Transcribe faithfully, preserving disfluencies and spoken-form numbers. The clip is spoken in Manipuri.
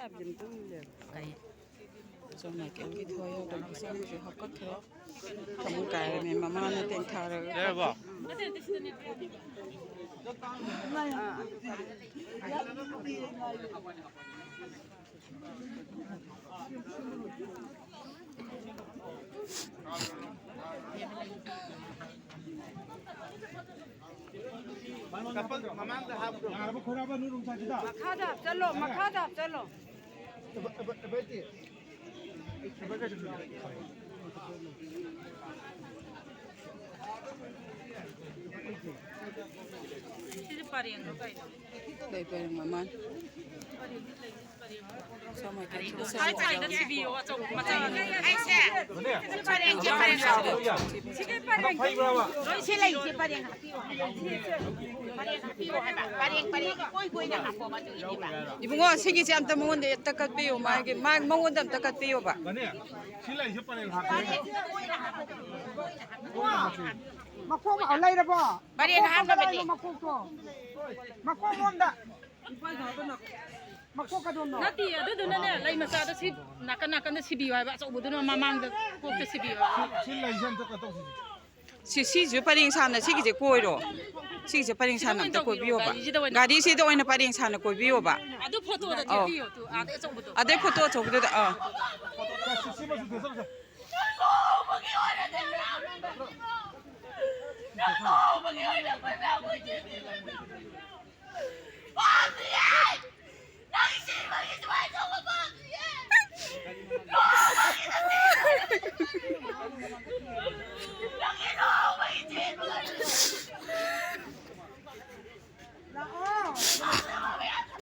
ꯀꯩ? ꯖꯣꯟ ꯃꯥꯏꯀꯦꯜꯒꯤ ꯊꯋꯥꯏ ꯌꯥꯎꯗꯕ ꯍꯛꯆꯥꯡꯁꯦ ꯍꯥꯞꯀꯠꯈ꯭ꯔꯦ꯫ ꯊꯃꯣꯏ ꯀꯥꯏꯔꯝꯃꯦ ꯃꯃꯥꯅ ꯇꯦꯡꯊꯥꯔꯒ꯫ ꯌꯥꯔꯕꯣ? ꯃꯈꯥꯗ ꯍꯥꯞꯆꯜꯂꯣ, ꯃꯈꯥꯗ ꯍꯥꯞꯆꯜꯂꯣ꯫ ꯁꯤꯗꯤ ꯄꯔꯦꯡꯂꯣ ꯀꯩꯅꯣ? ꯂꯩ ꯄꯔꯦꯡ ꯃꯃꯥꯟ꯫ ꯁꯣꯝ ꯃꯥꯏꯀꯩ ꯁꯤꯗ ꯁꯥꯏ ꯁꯥꯏꯗ ꯁꯤꯕꯤꯌꯣ, ꯑꯆꯧꯕ ꯃꯆꯥ꯫ ꯑꯩꯁꯦ꯫ ꯁꯤ ꯄꯔꯦꯡ, ꯁꯤ ꯄꯔꯦꯡ ꯁꯥꯎ꯫ ꯁꯤꯒꯤ ꯄꯔꯦꯡ꯫ ꯂꯣꯏ ꯁꯤ ꯂꯩꯁꯦ ꯄꯔꯦꯡ ꯍꯥꯞꯄꯤꯌꯣ ꯍꯥꯏꯕ꯫ ꯄꯔꯦꯡ ꯍꯥꯞꯄꯤꯌꯣ ꯍꯥꯏꯕ꯫ ꯄꯔꯦꯡ, ꯄꯔꯦꯡ ꯏꯀꯣꯏ ꯀꯣꯏꯅ ꯍꯥꯞꯄꯣ ꯃꯗꯨꯒꯤꯅꯦꯕ꯫ ꯏꯕꯨꯡꯉꯣ, ꯁꯤꯒꯤꯁꯦ ꯑꯝꯇ ꯃꯉꯣꯟꯗ ꯑꯝꯇ ꯀꯠꯄꯤꯌꯨ, ꯃꯥꯒꯤ, ꯃꯥ, ꯃꯉꯣꯟꯗ ꯑꯝꯇ ꯀꯠꯄꯤꯌꯣꯕ꯫ ꯃꯅꯦ, ꯁꯤ ꯂꯩꯁꯦ ꯄꯔꯦꯡ ꯍꯥꯞꯄꯣ꯫ ꯄꯔꯦꯡ ꯏꯀꯣꯏ ꯀꯣꯏꯅ ꯍꯥꯞꯄꯣ꯫ ꯃꯈꯣꯡ ꯂꯩꯔꯕꯣ? ꯄꯔꯦꯡ ꯃꯈꯣꯡ ꯑꯍꯥꯟꯕꯗꯅꯦ꯫ ꯀꯗꯥꯏꯅꯣ ꯃꯈꯣꯡꯗꯣ? ꯃꯈꯣꯡ ꯂꯣꯝꯗ꯫ ꯃꯈꯣꯡ ꯀꯗꯣꯝꯅꯣ? ꯅꯠꯇꯦ, ꯑꯗꯨꯗꯨꯅꯅꯦ, ꯂꯩ ꯃꯆꯥꯗ ꯁꯤ ꯅꯥꯀꯟ ꯅꯥꯀꯟꯗ ꯁꯤꯕꯤꯌꯨ ꯍꯥꯏꯕ, ꯑꯆꯧꯕꯗꯨꯅ ꯃꯃꯥꯡꯗ ꯀꯣꯛꯇ ꯁꯤꯕꯤꯌꯨ ꯍꯥꯏꯕ꯫ ꯁꯤ ꯂꯩꯁꯦ ꯑꯝꯇ ꯀꯠꯇꯣꯛꯁꯤ꯫ ꯁꯤ, ꯁꯤꯁꯨ ꯄꯔꯦꯡ ꯁꯥꯅ ꯁꯤꯒꯤꯁꯦ ꯀꯣꯏꯔꯣ꯫ ꯁꯤꯒꯤꯁꯦ ꯄꯔꯦꯡ ꯁꯤꯗ ꯁꯥꯅ ꯑꯣꯏꯅ ꯑꯝꯇ ꯇꯧꯕꯤꯔꯣ, ꯀꯣꯏꯕꯤꯌꯣꯕ꯫ ꯒꯥꯔꯤꯁꯤꯗ ꯑꯣꯏꯅ ꯄꯔꯦꯡ ꯁꯥꯅ ꯀꯣꯏꯕꯤꯌꯣꯕ꯫ ꯑꯗꯨ ꯐꯣꯇꯣꯗ ꯑꯧ꯫ ꯊꯦꯠꯄꯤꯌꯣ, ꯇꯨ, ꯑꯥꯗꯩ ꯑꯆꯧꯕꯗꯣ꯫ ꯑꯗꯩ ꯐꯣꯇꯣ ꯑꯆꯧꯕꯗꯨꯗ, ꯑꯥ꯫ ꯁꯤ, ꯁꯤ ꯃꯆꯨ ꯐꯖ ꯐꯖ꯫